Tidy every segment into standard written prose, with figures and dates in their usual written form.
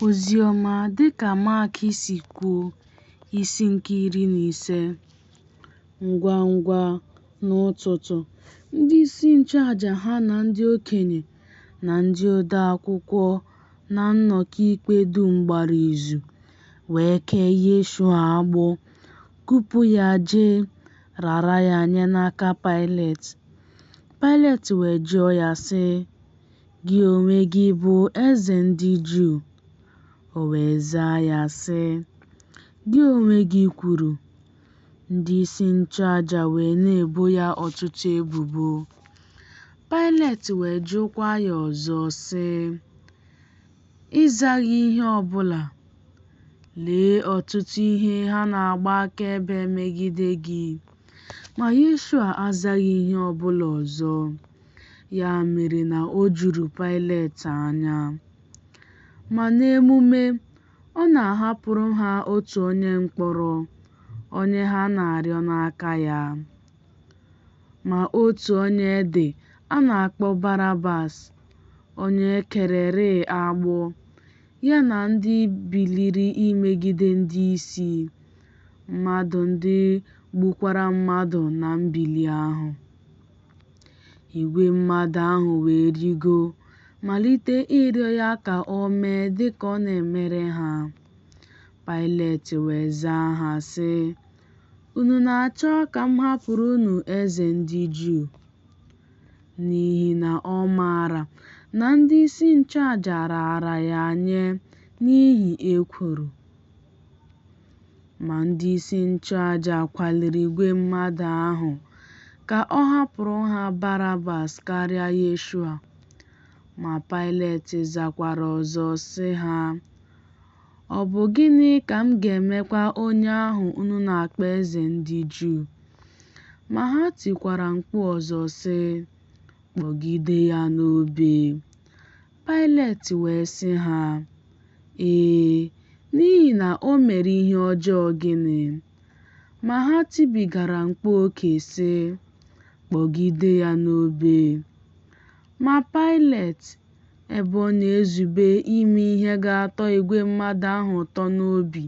Oziọma dịka Mak si kwuo, isi nke 15. Ngwangwa n'ụtụtụ, ndị isi nchụaja ha na ndị okenye, na ndị ode akwụkwọ na nnọkọ ikpe dum gbara izu, wee kee Yeshua agbụ, kupụ ya jee, rara ya nye n'aka Paịlet. Paịlet wee jụọ ya, sị, Gị onwe gị bụ eze ndị Juu? O wee zaa ya, sị, Gị onwe gị kwuru. Ndị isi nchụaja wee na-ebo ya ọtụtụ ebubo. Paịlet wee jụkwa ya ọzọ, sị, Ị zaghị ihe ọ bụla? Lee ọtụtụ ihe ha na-agba akaebe megide gị. Ma Yeshua azaghị ihe ọ bụla ọzọ. Ya mere na o juru Paịlet anya. Ma n'emume, ọ na-ahapụrụ ha otu onye mkpọrọ, onye ha na-arịọ n'aka ya. Ma otu onye dị a na-akpọ Barabas, onye e kererịị agbụ, ya na ndị biliri imegide ndị isi, mmadụ ndị gbukwara mmadụ na mbili ahụ. Igwe mmadụ ahụ wee rịgoo, malite ịrịọ ya ka o mee dị ka ọ na-emere ha. Paịlet wee zaa ha, sị, Unu na-achọ ka m hapụrụ unu eze ndị Juu? N'ihi na ọ maara na ndị isi nchụaja raara ya nye n'ihi ekworo. Ma ndị isi nchụaja kwaliri igwe mmadụ ahụ ka ọ hapụrụ ha Barabas karịa Yeshua. Ma Paịlet zakwara ọzọ sị ha, Ọ bụ gịnị ka m ga-emekwa onye ahụ unu na-akpọ eze ndị Juu? Ma ha tikwara mkpu ọzọ sị, Kpọgide ya n'obe. Paịlet wee sị ha, Ee, n'ihi na o mere ihe ọjọọ gịnị? Ma ha tibigara mkpu oke, sị, Kpọgide ya n'obe. Ma Paịlet, ebe ọ na-ezube ime ihe ga-atọ igwe mmadụ ahụ ụtọ n'obi,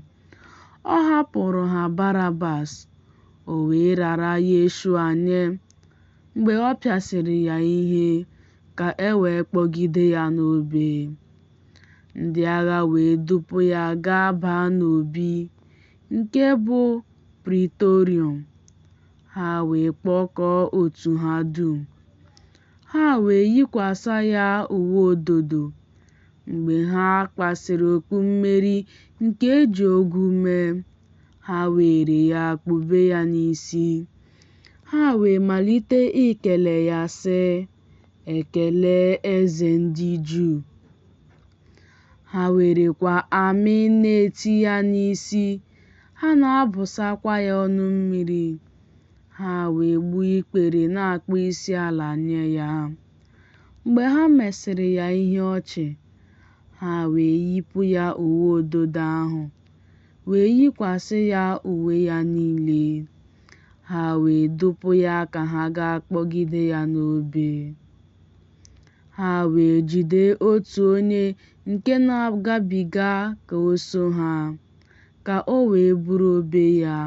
ọ hapụrụ ha Barabas, o wee rara Yeshua nye, mgbe ọ pịasịrị ya ihe, ka e wee kpọgide ya n'obe. Ndị agha wee dupụ ya gaa baa n'obi, nke bụ Pritoriọm. Ha wee kpọkọọ otu ha dum. Ha wee yikwasị ya uwe ododo. Mgbe ha kpasịrị okpu mmeri nke e ji ogwu mee, ha weere ya kpube ya n'isi. Ha wee malite ikele ya, sị, Ekele eze ndị Juu. Ha werekwa amị na-eti ya n'isi, ha na-abụsakwa ya ọnụ mmiri. Ha wee gbuo ikpere na-akpọ isi ala nye ya. Mgbe ha mesịrị ya ihe ọchị, ha wee yipụ ya uwe ododo ahụ, wee yikwasị ya uwe ya niile. Ha wee dupụ ya ka ha gaa kpọgide ya n'obe. Ha wee jide otu onye nke na-agabiga ka o so ha, ka o wee buru obe ya,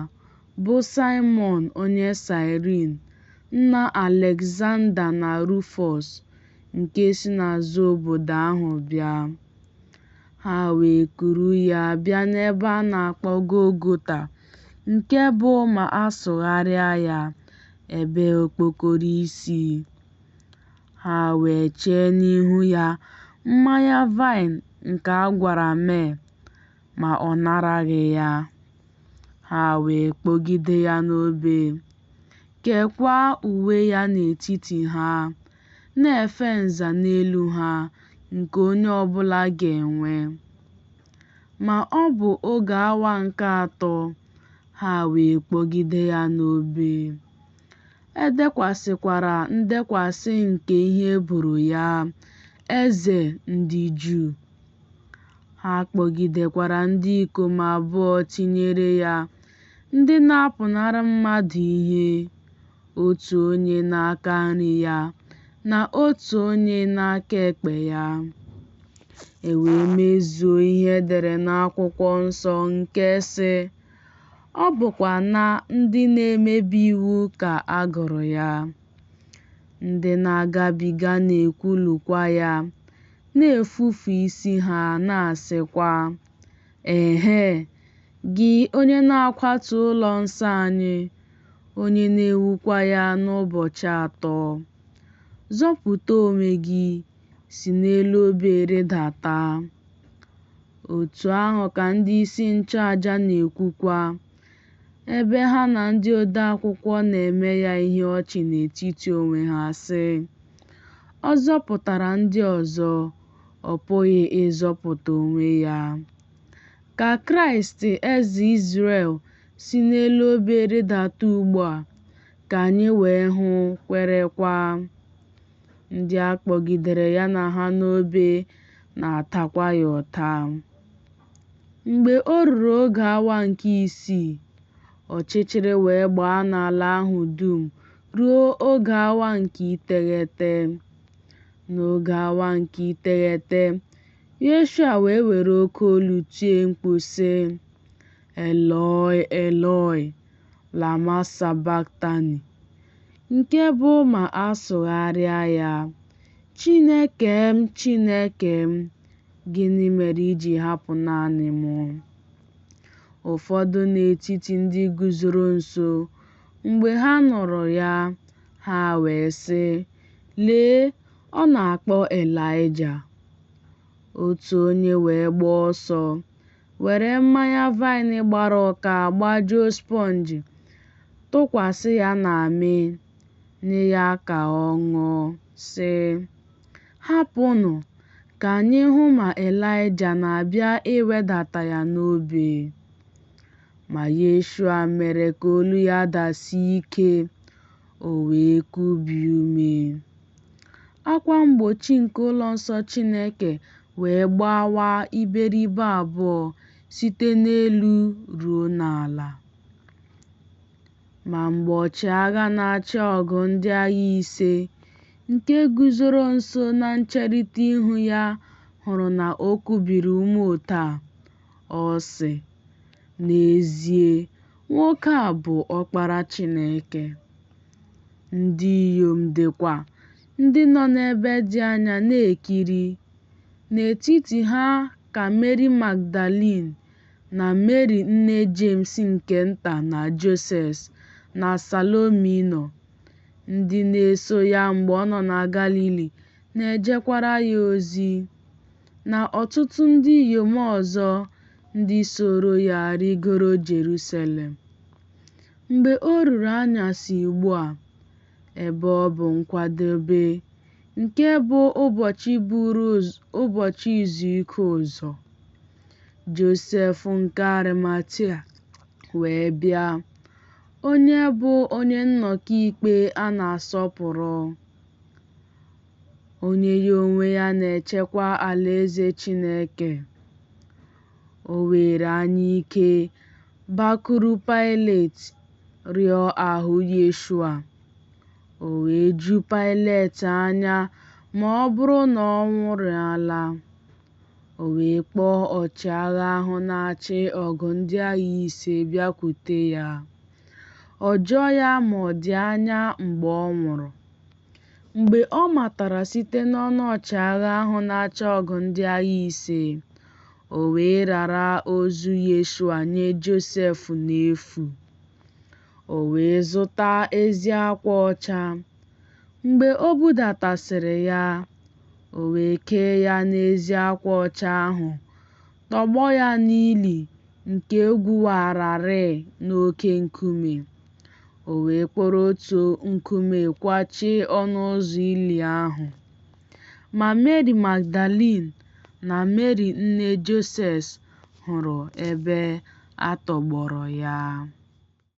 bụ Saịmọn onye Saịrin, nna Alegzanda na Rufọs, nke si n'azụ obodo ahụ bịa. Ha wee kuru ya bịa n'ebe a na-akpọ Gọlgọta, nke bụ ma a sụgharịa ya, ebe okpokoro isi. Ha wee chee n'ihu ya mmanya vaịn nke a gwara mee, ma ọ naraghị ya. Ha wee kpọgide ya n'obe, kekwaa uwe ya n'etiti ha, na-efe nza n'elu ha nke onye ọ bụla ga-enwe. Ma ọ bụ oge awa nke atọ, ha wee kpọgide ya n'obe. E dekwasịkwara ndekwasị nke ihe e boro ya, Eze ndị Juu. Ha kpọgidekwara ndị ikom abụọ tinyere ya, ndị na-apụnara mmadụ ihe, otu onye n'aka nri ya, na otu onye n'aka ekpe ya. E wee mezuo ihe e dere n'akwụkwọ nsọ nke sị, Ọ bụkwa na ndị na-emebi iwu ka a gụrụ ya. Ndị na-agabiga na-ekwulukwa ya, na-efufe isi ha, na-asịkwa, Ehee, gị onye na-akwatu ụlọ nsọ anyị, onye na-ewukwa ya n'ụbọchị atọ, zọpụta onwe gị, si n'elu obe rịdata. Otu ahụ ka ndị isi nchụaja na-ekwukwa, ebe ha na ndị odeakwụkwọ na-eme ya ihe ọchị n'etiti onwe ha, sị, Ọ zọpụtara ndị ọzọ, ọ pụghị ịzọpụta onwe ya. Ka Kraịst Eze Izrel si n'elu obe rịdata ugbu a, ka anyị wee hụ, kwerekwa. Ndị a kpọgidere ya na ha n'obe na-atakwa ya ụta. Mgbe o ruru oge awa nke isii, ọchịchịrị wee gbaa n'ala ahụ dum ruo oge awa nke iteghete. N'oge awa nke iteghete, Yeshua wee were oke olu tie mkpu, sị, Eloi, Eloi, lama sabaktani, nke bụ ma a sụgharịa ya, Chineke m, Chineke m, gịnị mere i ji hapụ naanị m? Ụfọdụ n'etiti ndị guzoro nso, mgbe ha nụrụ ya, ha wee sị, Lee, ọ na-akpọ Elaịja. Otu onye wee gbaa ọsọ, were mmanya vaịn gbara ụka gbajuo sponge, tụkwasị ya n'amị, nye ya ka ọ ṅụọ, sị, Hapụnụ, ka anyị hụ ma Elaịja na-abịa iwedata ya n'obe. Ma Yeshua mere ka olu ya dasie ike, o wee kubie ume. Akwa mgbochi nke ụlọ nsọ Chineke wee gbawaa iberibe abụọ site n'elu ruo n'ala. Ma mgbe ọchịagha na-achị ọgụ ndị agha ise, nke guzoro nso na ncherịta ihu ya hụrụ na o kubiri ume otu a, ọ sị, N'ezie, nwoke a bụ Ọkpara Chineke. Ndị inyom dịkwa, ndị nọ n'ebe dị anya na-ekiri. N'etiti ha ka Meri Magdalin na Meri nne Jemes nke nta na Joses, na Salomi nọ, ndị na-eso ya mgbe ọ nọ na Galili na-ejekwara ya ozi, na ọtụtụ ndị inyom ọzọ ndị sooro ya rịgoro Jerusalem. Mgbe o ruru anyasị ugbu a, ebe ọ bụ nkwadebe, nke bụ ụbọchị buru ụbọchị izu ike ụzọ, Josef nke Arimatia wee bịa, onye bụ onye nnọkọ ikpe a na-asọpụrụ, onye ya onwe ya na-echekwa alaeze Chineke. O were anya ike bakwuru Paịlet rịọ ahụ Yeshua. O wee ju Paịlet anya ma ọ bụrụ na ọ nwụrịala. O wee kpọọ ọchịagha ahụ na-achị ọgụ ndị agha ise bịakwute ya. Ọ jụọ ya ma ọ dị anya mgbe ọ nwụrụ. Mgbe ọ matara site n'ọnụ ọchịagha ahụ na-achị ọgụ ndị agha ise, o wee rara ozu Yeshua nye Josef n'efu. O wee zụta ezi akwa ọcha. Mgbe o budatasịrị ya, o wee kee ya n'ezi akwa ọcha ahụ, tọgbọ ya n'ili nke e gwuwararị n'oke nkume. O wee kpọrọ otu nkume kwachie ọnụ ụzọ ili ahụ. Ma Meri Magdalin na Meri nne Joses hụrụ ebe a tọgbọrọ ya.